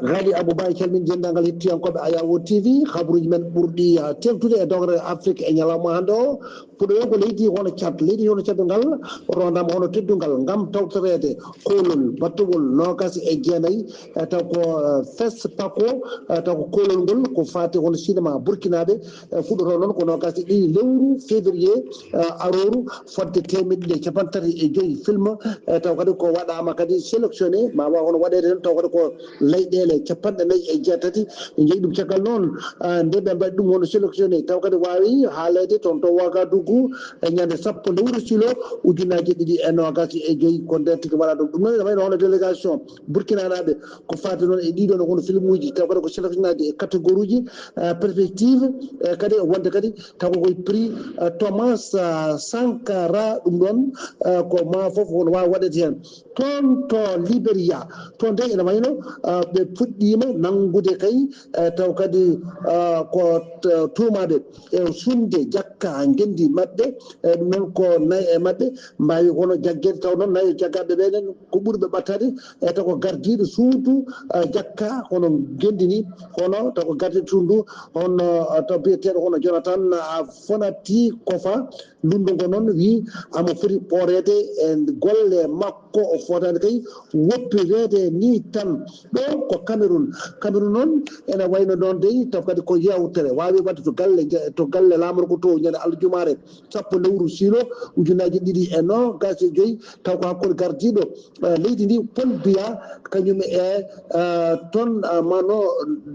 Ghali Abou Ba, en calmini denndaangal hettiyankooɓe Ayawo T V. Habruuji men ɓurɗi, ah, teeŋtude e dogere Afrique e ñalawma hannde o. Puɗɗoɗen ko leydi hono Tchad. Leydi hono Tchad ngal rondaama hono teddungal ngam tawtoreede koolol battugol noogas e jeenayi, eh, taw ko, eh, FESPACO, eh, taw ko koolol ngol ko faati hono cinéma burkinaaɓe, eh, fuɗɗotoo noon ko noogas e ɗiɗi lewru février, eh, arooru, fodde teemeɗɗe ɗiɗi e cappanɗe tati e joyi film, eh, taw kadi ko waɗaama kadi sélectionné, ma waaw hono waɗeede heen, taw kadi ko leyɗeele cappanɗe nayi e jeetati, ɓe njeyi ɗum caggal noon, ah, nde ɓe mbaɗi ɗum hono sélectionné, taw kadi waawi haaleede toon to Ouagadougou e ñande sappo lewru silo ujunnaaji ɗiɗi e noogas e joyi, ko nden tigi waɗa ɗum. Ɗum noon ene wayno hono délégation burkinanaaɓe ko faati noon e ɗiɗo no hono filmuuji, taw kadi ko sélectionnaade e catégorie uji, ah, perspective, e kadi wonde kadi taw ko koye prix, ah, Thomas, ah, Sankara, ɗum ɗoon, ah, ko ma fof hono waawi waɗeede heen. Toon to Liberia, toon de ene wayno, ah, ɓe puɗɗiima nanngude kay, eh, taw kadi, ah, ko t-, tuumaaɓe e suuɗde jakka ngenndi maɓɓe, eh, ɗum noon ko nayi e maɓɓe mbaawi hono jaggeede, taw noon nayi e jaggaaɓe ɓee nen ko ɓuri ɓe ɓattade, eh, taw ko gardiiɗo suudu, ah, jakka hono ngenndi ni, hono taw ko gardiiɗo suudu ndu, hono, ah, taw biyeteeɗo hono Jonathan, ah, Fonati Kofa, Lunndu ngo noon wii amo foti ɓooreede e golle makko, o footaani kay woppireede ni tan. Ɗo ko Cameroun. Cameroun noon ene wayno noon dey, taw kadi ko yeewtere waawi waɗde to galle, to galle laamorgo to ñande aljumaare sappo lewru silo ujunnaaji ɗiɗi e noogas e joyi, taw ko hakkunde gardiiɗo, eh, leydi ndi Paul Biya, kañum e, eh, toon, eh, Mano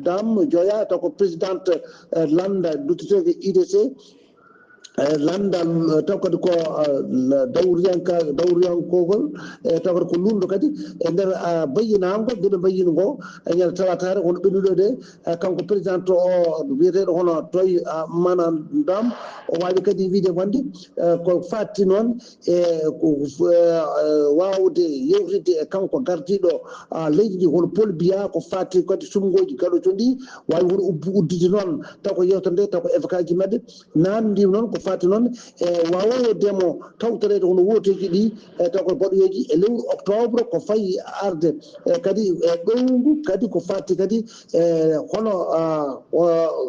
Dam Joya, taw ko présidente, eh, lannda duttotooɓe I D C, e lanndal, eh, taw kadi ko, eh, dawriyanka-, dawriyankogol, e taw kadi ko luulndo kadi e nder, ah, bayyinaango, geɗe bayyingo e ñande talataare, won ɓennuɗo de, eh, kanko président o wiyeteeɗo hono Toye, ah, Manandam, o waawi kadi wiide wonde, eh, ko faati noon e ko, eh, waawde yewtidde e kanko gardiiɗo, ah, leydi ndi, hono Paul Biya, ko faati kadi suɓngooji gaɗo to ndi, waawi won ubbi-, udditi noon, taw ko yewtere nde, taw ko evakaji maɓɓe, naamndi noon ko fati noon e waawoowo demo tawtoreede hono wooteeji ɗi, e taw ko baɗoyeeji e lewru octobre ko fayi arde, e kadi e ɗowngu kadi ko fati kadi e hono, ah, o,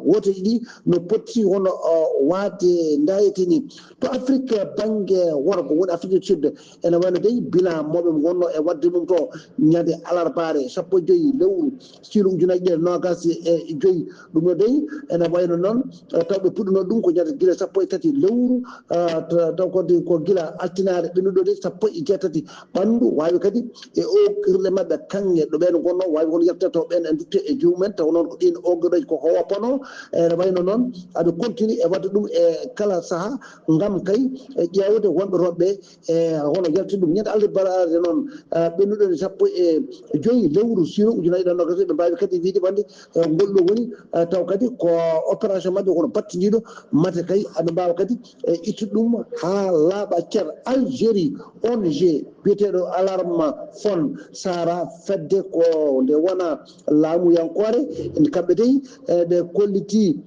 wooteeji ɗi no potti hono, ah, waade ndayete ni. To Afrique bannge worgo woni Afrique du Sud, ene wayno dey bilan moɓe wonno e waɗde mum to ñande alarbaare sappo e joyi lewru siilo ujunaaji ɗiɗi e noogaas e joyi. Ɗum ɗo dey ene wayno noon, eh, taw ɓe puɗɗuno ɗum ko ñande gila sappo e tati lewru, ah, ta-, taw ko de, ko gila altinaare ɓennuɗo de sappo e jeetati ɓanndu, waawi kadi e o kirle maɓɓe kaŋŋe ɗo ɓeen ngonno, waawi kono yalta taw ɓeen en dutte e joomum en, taw noon ko ɗiin oggorɗooji ko ko woppanoo. Ene wayno noon aɓe continue e waɗde ɗum e kala saha ngam kay e ƴeewde wonɓe toon ɓe e hono yalti ɗum. Ñande alarbaare noon, ah, ɓennuɗo e sappo e joyi lewru siilo ujunaaji ɗiɗi e noogaas, ɓe mbaawi kadi wiide wonde, eh, ngol ɗo woni, eh, taw kadi ko opération maɓɓe kono battindiiɗo, mate kay aɓe mbaawa kadi, eh, ittude ɗum haa laaɓa cer. Algérie, O N G biyeteeɗo Alarme Fon Sahara, fedde ko nde wona laamuyankoore, en kamɓe dey, eh, ɓe kolliti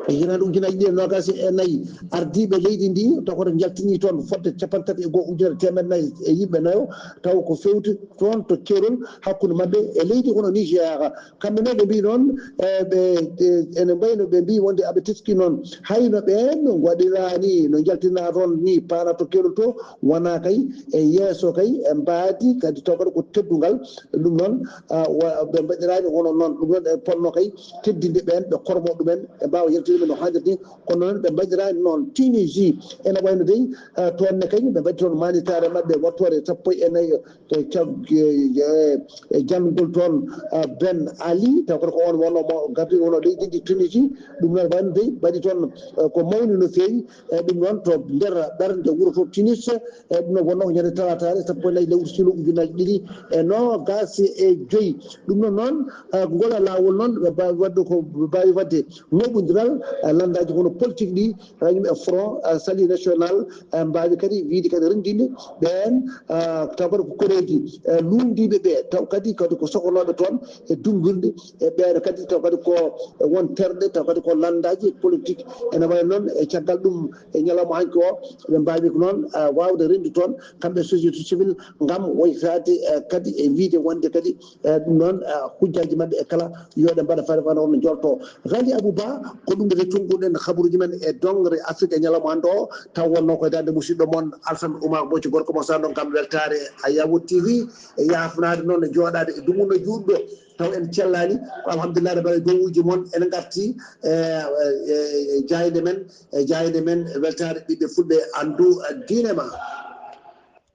hitaande ujunaaji ɗiɗi e noogaas e nayi, ardiiɓe leydi ndi, taw ko jaltini toon fodde capanɗe tati e go'o ujunere teemedde nayi e yimɓe nayo, taw ko fewti toon to keerol hakkunde maɓɓe e leydi hono Niger. Kamɓe ne ɓe mbii noon, e, ɓe, e, ene mbayno ɓe mbii wonde aɓe teski noon hayno ɓeen waɗiraani no jaltinaa toon ni paana to keerol to, wonaa kay e yeeso kay e mbaadi kadi taw kadi ko teddungal. Ɗum noon, ah, wa-, ɓe mbaɗiraani hono noon. Ɗum noon e ponno kay teddinde ɓeen, ɓe kormo ɗumen, ɓe mbaawa yaltude ɗumen no haanirta ni. Kono noon ɓe mbaɗiraani noon. Tunisie ene wayno dey, ah, toon ne kañum ɓe mbaɗi toon maanitaare maɓɓe wattoore sappo e nayi e cag-, e, e, e janngol toon, ah, Ben Ali, taw kono ko on wonno mo gardiɗo wonno leydi ndi Tunisie. Ɗum noon wayno dey mbaɗi toon, ah, ko mawni no feewi. E ɗum noon to nder ɓernde wuro to Tunis, e ɗum noon wonno ko ñande talaataare sappo e nayi lewru siilo ujunaaji ɗiɗi e noogaas e joyi. Ɗum noon noon, eh, ngol laawol noon ɓe mbaawi waɗde ko, ɓe mbaawi waɗde moɓondiral, eh, lanndaaji hono politique ɗi, kañum e Front, eh, Salut National, eh, mbaawi kadi wiyde kadi renndinde ɓeen, eh, taw kadi ko koreeji, eh, luulndiiɓe ɓe, taw kadi, kadi ko sokonooɓe toon e dummbirde, e ɓeen kadi taw kadi ko won terɗe, taw kadi ko lanndaaji politique. Ene wayi noon e caggal ɗum, e ñalawma hanki o, ɓe mbaawi ko noon, eh, waawde renndi toon, kamɓe société civile, ngam woytaade, eh, kadi e wiyde wonde kadi, eh, ɗum noon, eh, hujjaaji maɓɓe e kala, yo ɗe mbaɗa fare fare hono jolto. Ghali Abou Ba, ko ɗum de tunguɗen habaruuji men e dongre Afrique e ñalawma hannde o, taw wonno ko e darnde musidɗo mon Alsan Oumar Bocci, gorko mo Sandon, kam weltaare a yawo T V, e yaafnaade noon e jooɗaade e dumunna juutɗo. Taw en cellaani, ko alhamdulillahi rabbil alamin, gowuuji mon ene ngarti, e, e, e jaaynde men, e jaaynde men, weltaare ɓiɓɓe fulɓe, anndu, e diine ma.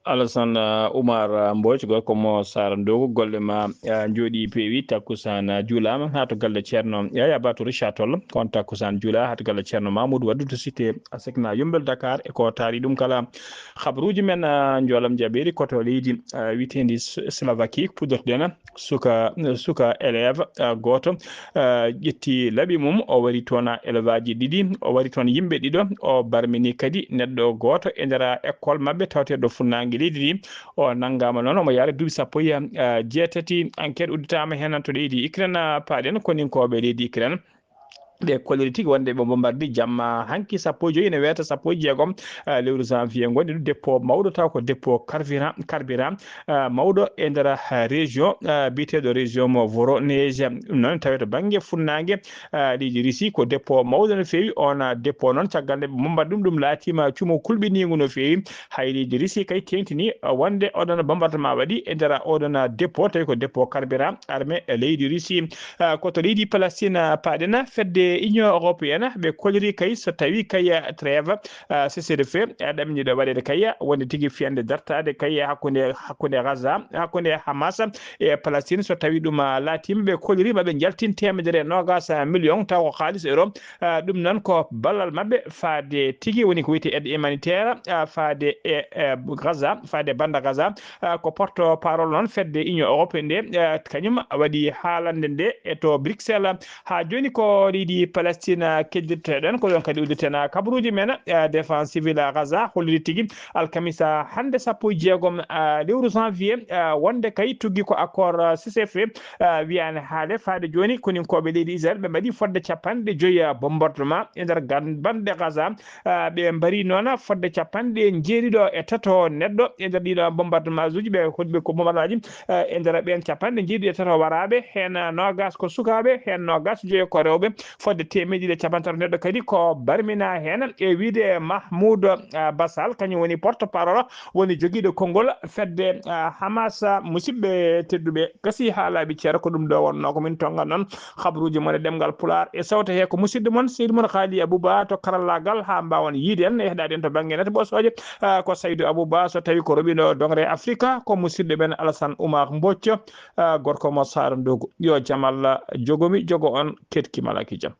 Alassane, uh, Oumar, uh, Mbodj, gorko mo Sara Ndogo, golle ma, uh, njooɗi peewi, takkusaan, uh, juulaama haa to galle Ceerno Yaya Ba to Richard Toll, ko on takkusaan juula haa to galle Ceerno Mamoudou Waddu to cité Asecna Yumbel Dakar, e ko taari ɗum kala. Habaruuji men, uh, njoolam jaɓeeri ko to leydi, uh, wiyeteendi S-, Slovaquie, puɗɗortoɗen. Suka, suka élève, ah, gooto, ah, ƴetti laɓi mum, o wari toon élève aji ɗiɗi, o wari toon yimɓe ɗiɗo, o barmini kadi neɗɗo gooto e nder école maɓɓe tawateeɗo funnaange leydi ndi. O nanngaama noon, omo yaara duuɓi sappo e, ah, jeetati. Enquête udditaama heen to leydi Ukraine, ah, paaɗen koninkooɓe leydi Ukraine. Ɓe kolliri tigi wonde ɓe mbombardii jamma hanki sappo e joyi ene weeta sappo e jeegom, ah, lewru janvier. Ngonɗi ɗo dépôt mawɗo taw ko dépôt carburant, carburant, ah, mawɗo e nder, ah, région, ah, biyeteeɗo région mo Voronezh. Ɗum noon tawi to bannge funnaange, ah, leydi Russie ko dépôt mawɗo no feewi. On, ah, dépôt noon caggal nde ɓe mbombardii ɗum, ɗum laatiima cumo kulɓiniingu no feewi. Hay leydi Russie kay teeŋtini, ah, wonde oɗon bombardement waɗi e nder oɗon, ah, dépôt tawi ko dépôt carburant armée leydi Russie. Ah, ko to leydi Palestine, ah, paaɗen, fedde Union Européenne, ɓe koliri kay so tawi kay, ah, trêve, ah, cessez-le-feu, ah, ɗamini ɗo waɗede kay, wonde tigi fiyande dartaade kay hakkunde, hakkunde Gaza, hakkunde Hamas e Palestine, so tawi ɗum, ah, laatiima, ɓe koliri maɓe njaltin teemedere e noogaas million, taw ko kaalis euro. Ah, ɗum noon ko ballal maɓɓe faade tigi, woni ko wiyetee aide humanitaire, ah, faade e, e Gaza, faade bannda Gaza. Ah, ko porte-parole noon fedde Union Européenne nde, ah, kañum waɗi haalande nde e to Bruxelles. Haa jooni ko leydi Palestine, ah, keddirteɗen ko ɗon kadi udditen, ah, kabaruuji men, ah, défense civile, ah, Gaza holliri tigi alkamisa hannde sappo e jeegom, ah, lewru janvier, ah, wonde kay tuggi ko accord, ah, cessez-le-feu, ah, wiyaani haale faade jooni. Koninkooɓe leydi Israel ɓe mbaɗi fodde capanɗe joyi, ah, bombardement e nder gan-, bande Gaza. Ah, ɓe mbari noon fodde capanɗe njeeɗiɗo e tato neɗɗo e nder ɗiɗo bombardement uji. Ɓe hoɗɓe ko bombardement, ah, e nder ɓeen capanɗe njeeɗiɗo e tato waraaɓe, heen, ah, noogas ko sukaaɓe, heen noogas joyo ko rewɓe. Fodde teemeɗɗe ɗiɗi e capanɗe tato neɗɗo kadi ko barmina heen, e wiyde Mahmoud, ah, Basal, kañum woni porte-parole, woni jogiiɗo konngol fedde, ah, Hamas. Musidɓe tedduɓe, gasi haa laaɓi ceera, ko ɗum ɗo wonnoo ko min tonngannoo on habaruuji mon e ɗemngal Pulaar e sawte he. Ko musidɗo mon Seydi Mon Haali Abuba to karallaagal, haa mbaawon yiide en e heɗaade en to bannge net ɓosooje. Ah, ko Saydu Abuba, so tawi ko roɓiɗo dongre Afrika, ko musidɗo men Alasan Oumar Mbocco, ah, gorko mo Saara Ndogo. Yo jam Allah jogomi, jogo on, ketki malaki jam.